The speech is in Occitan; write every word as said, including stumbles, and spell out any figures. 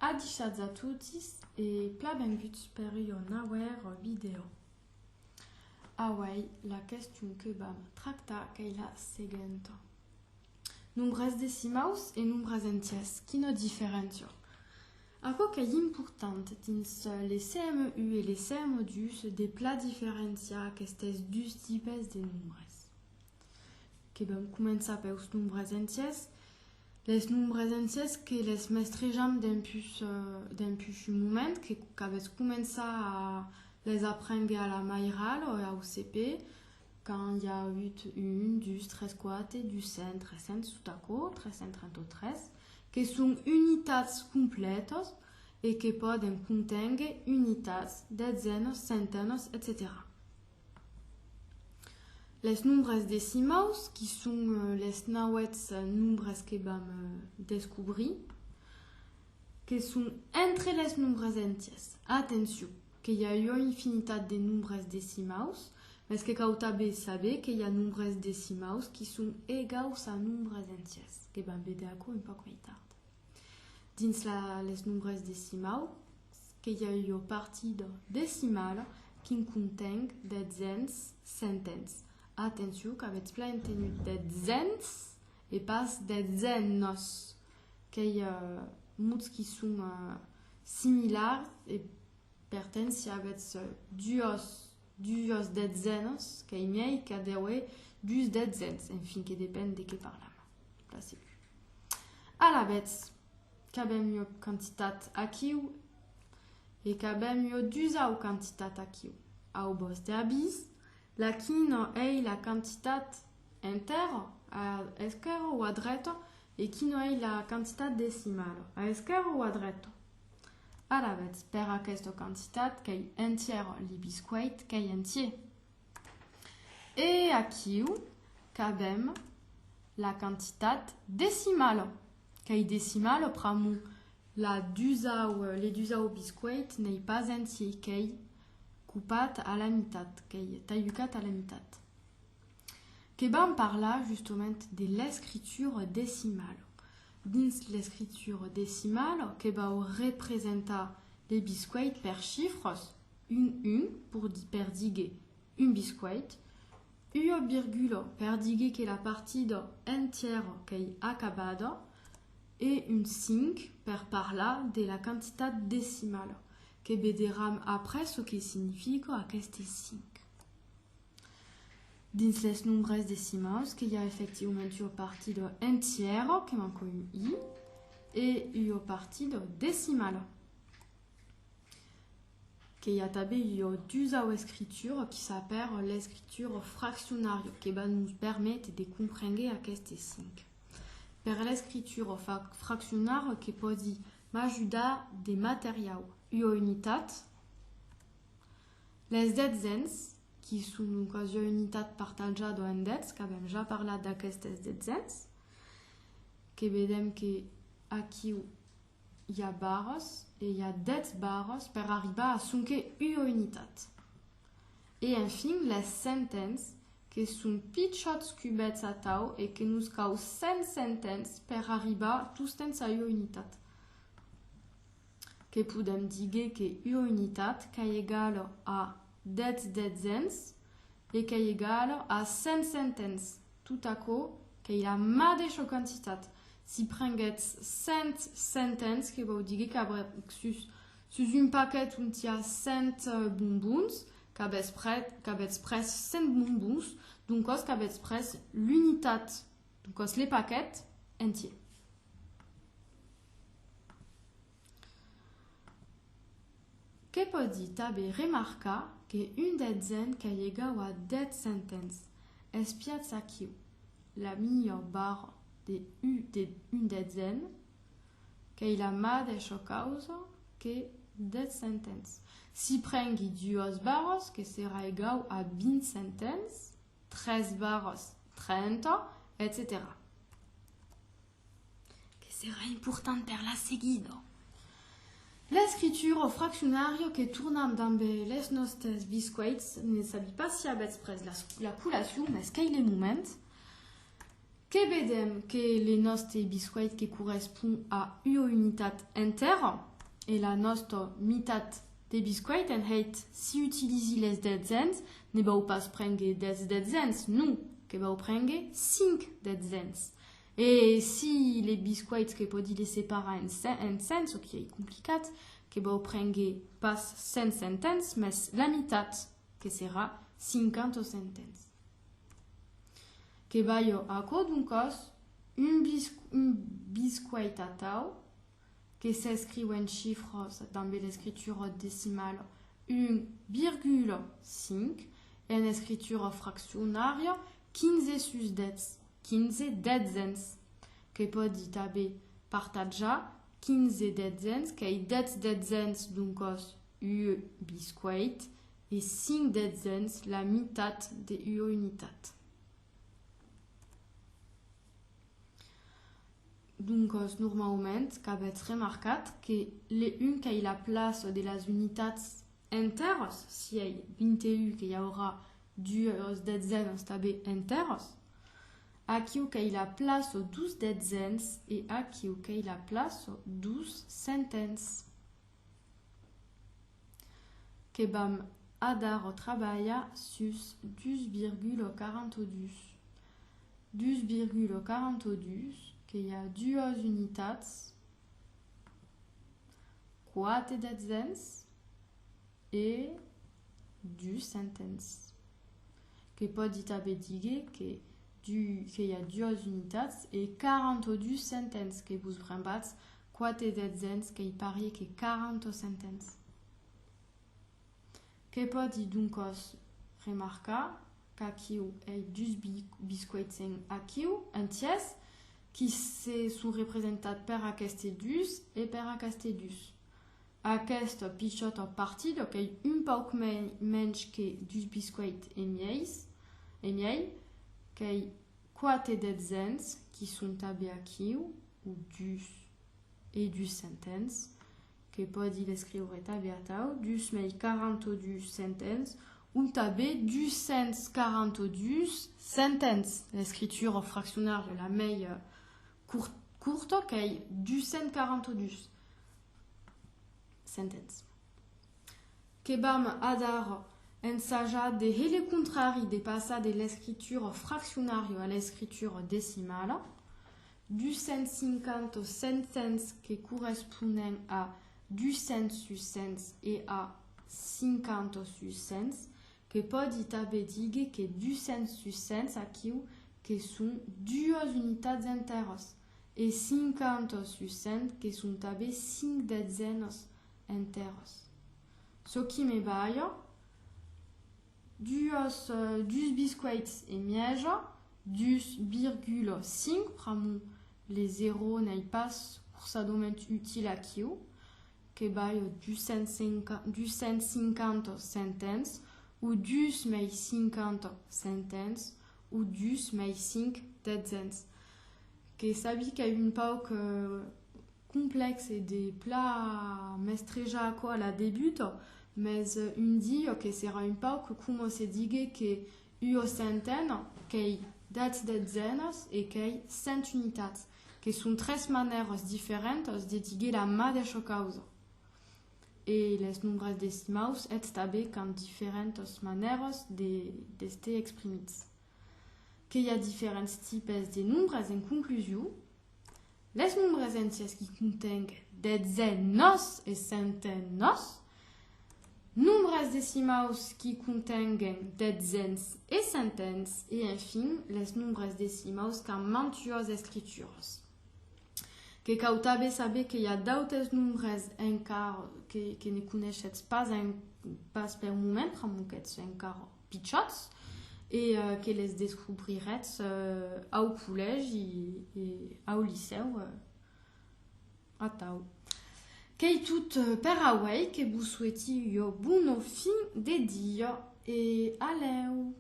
Adishatz a totis e plan venguts per ua nauèra vidèo. Auei, la question que vam tractar qu'ei la seguenta. Nombres decimaus e nombres entièrs, quina diferéncia? Aquò qu'ei important dins les C M un e les C M dus de plan diferenciar aquestes dus tipes de nombres. Que vam començar peus nombres entièrs. Les nombres entièrs que les mestrejam dempús, eh, dempús un moment, que, qu'avètz començat a les aprénguer a la mairala o au C P, quand i a avut un, dus, tres, quate, dus cents, tres cents, tot aquò, tres cents trenta-tres, que son unitats completas e que pòden conténguer unitats, detzenas, centenas, etcetèra. Les nombres decimaus, qui son, eh, les nauèths, eh, nombres que vam, eh, descobrir, que son entre les nombres entièrs. Atencion, que i a ua infinitat de nombres decimaus, mès que cau tanben saber que i a nombres decimaus qui son egaus a nombres entièrs, que vam véder aquò un pauc mei tard. Dins la, les nombres decimaus, que i a ua partida decimala qui'n conten detzens, centens. Atencion, qu'avètz plan entenut, detzens e pas detzenas. Qu'ei, eh, mots qui son, eh, similars e per tant, si avètz, eh, duas, duas detzenas, qu'ei miei qu'a d'auer dus detzens, enfin, que depend de qué parlam. Plan segur. Alavetz, qu'avem ua quantitat aquiu e qu'avem ua dusau quantitat aquiu. Au vòste avís, la quina ei la quantitat entièra, a esquèrra o a dreta, e quina ei la quantitat decimala, a esquèrra o a dreta? Alavetz, per aquesta quantitat qu'ei entièra, li biscuèit qu'ei entièr. E aquiu qu'avem la quantitat decimala, qu'ei decimala pr'amor la dusau, le dusau biscuèit n'ei pas entièr, qu'ei copat a la mitat, qu'ei talhucat a la mitat. Que vam parlar justament de l'escritura decimala. Dins l'escritura decimala, que vau representar le biscuèit per chifras, un un, per di-, per díguer un biscuèit, ua virgula per díguer que la partida entièra qu'ei acabada, e un cinc per parlar de la quantitat decimala, que vederam après çò que significa aqueste cinc. Dins les nombres decimaus, que i a efectivament ua partida entièra, que manca un i, e ua partida decimala. Que i a tanben ua dusau escritura qui s'apèra l'escritura fraccionària, que va nos perméter de comprénguer aqueste cinc. Per l'escritura fa-, fraccionària que pòdi m'ajudar de materiau, ua unitat, les detzens, qui son doncas ua unitat partatjada en dètz, qu'avem ja parlat d'aquestes detzens, que vedem que aquiu i a barras e i a dètz barras per arribar a sonque ua unitat. E enfin, les centens, que son pichòts cubets atau e que nos cau cent centens per arribar tostemps a ua unitat. Que podem díguer que ua unitat qu'ei egala a dètz detzens e qu'ei egala a cent centens. Tot aquò qu'ei la madeisha quantitat. Si prenguetz cent centens, que vau díguer qu'avètz sus, sus un paquet ont i a cent, eh, bombons, qu'avètz pre-, qu'avètz pres cent bombons, doncas qu'avètz pres l'unitat, doncas le paquet entièr. Que pòdi tanben remarcar que un detzen qu'ei egau a dètz centens. Espiatz aquiu, la mia barra de u-, de un detzen, qu'ei la madeisha causa que dètz centens. Si prengui duas barras, que serà egau a vint centens, tres barras, trenta, etcetèra. Que serà important per la seguida. L'escritura fraccionària, que tornam damb les nòstes biscuèits, ne sabi pas si avètz pres la, la colacion, mès qu'ei le moment. Que vedem que le nòste biscuèit que correspond a ua unitat entèra, e la nòsta mitat de biscuèit, en hèit, si utilisi les detzens, ne vau pas prénguer dètz detzens, non, que vau prénguer cinc detzens. E si le biscuèit que pòdi le separar en ce-, en cent, çò qui ei complicat, que vau prénguer pas cent centens, mès la mitat, que serà cinquanta centens. Que balha aquò, doncas, un bis-, un biscuèit atau, que s'escriu en chifras dambe l'escritura decimala un virgula cinc, en escritura fraccionària quinze sus dètz, quinze detzens, que pòdi tanben partatjar quinze detzens, qu'ei dètz detzens, doncas, un biscuèit, e cinc detzens, la mitat de ua unitat. Doncas, normaument, qu'avètz remarcat que le un qu'ei la plaça de las unitats entèras, si ei vint e un, que i aurà duas detzenas tanben entèras. Aquiu qu'ei la plaça dus detzens e aquiu qu'ei la plaça dus centens. Que vam adara trabalhar sus dus virgula quaranta-dus. Dus virgula quaranta-dus, que i a duas unitats, quate detzens e dus centens. Que pòdi tanben díguer que du-, que i a duas unitats e quaranta-dus centens, que vos brembatz, quate detzens qu'ei parier que quaranta centens. Que pòdi doncas remarcar qu'aquiu ei dus bi-, biscuèits en aquiu, entièrs, qui se son representats per aqueste dus e per aqueste dus. Aquesta pichòta partida qu'ei un pauc me-, mensh que dus biscuèits e miei, e miei, qu'ei quate detzens qui son tanben aquiu, o dus e dus centens, que pòdi l'escriure tanben atau, dus mei quaranta-dus centens, o tanben dus cents quaranta-dus centens. L'escritura fraccionària la mei, eh, cur-, curta qu'ei dus cents quaranta-dus centens. Que vam adara ensajar de hèr le contrari, de passar de l'escritura fraccionària a l'escritura decimala. Dus cents cinquanta centens que corresponen a dus cents sus cent e a cinquanta sus cent, que pòdi tanben díguer que dus cents sus cent aquiu que son duas unitats entèras e cinquanta sus cent que son tanben cinc detzenas entèras. Çò qui me balha duas, eh, dus biscuèits e mieja, dus virgula cinc, pr'amor le zèro n'ei pas forçadament util aquiu, que balha dus cents cinquanta, dus cents cinquanta centens, o dus mei cinquanta centens, o dus mei cinc detzens. Que sabi qu'ei un pauc, eh, complèxe de plan mestrejar aquò a la debuta, mès, eh, un dia que serà un pauc coma se díguer que ua centena qu'ei dètz detzenas e qu'ei cent unitats, que son tres manèras diferentas de díguer la madeisha causa. E les nombres decimaus, eths tanben, qu'an diferentas manèras de, d'èster exprimits. Que i a diferents tipes de nombres en conclusion. Les nombres entièrs qui contenguen detzenas e centenas, nombres decimaus qui contenguen detzens e centens, e enfin, les nombres decimaus qu'an mantuas escrituras. Que cau tanben saber que i a d'autes nombres encara que, que ne coneishetz pas en, pas per moment, pr'amor qu'ètz encara pichòts, e, eh, que les descobriretz, eh, au collègi e au licèu, eh, atau. Qu'ei tot, eh, per auei, que vos soeti ua bona fin de dia e a lèu!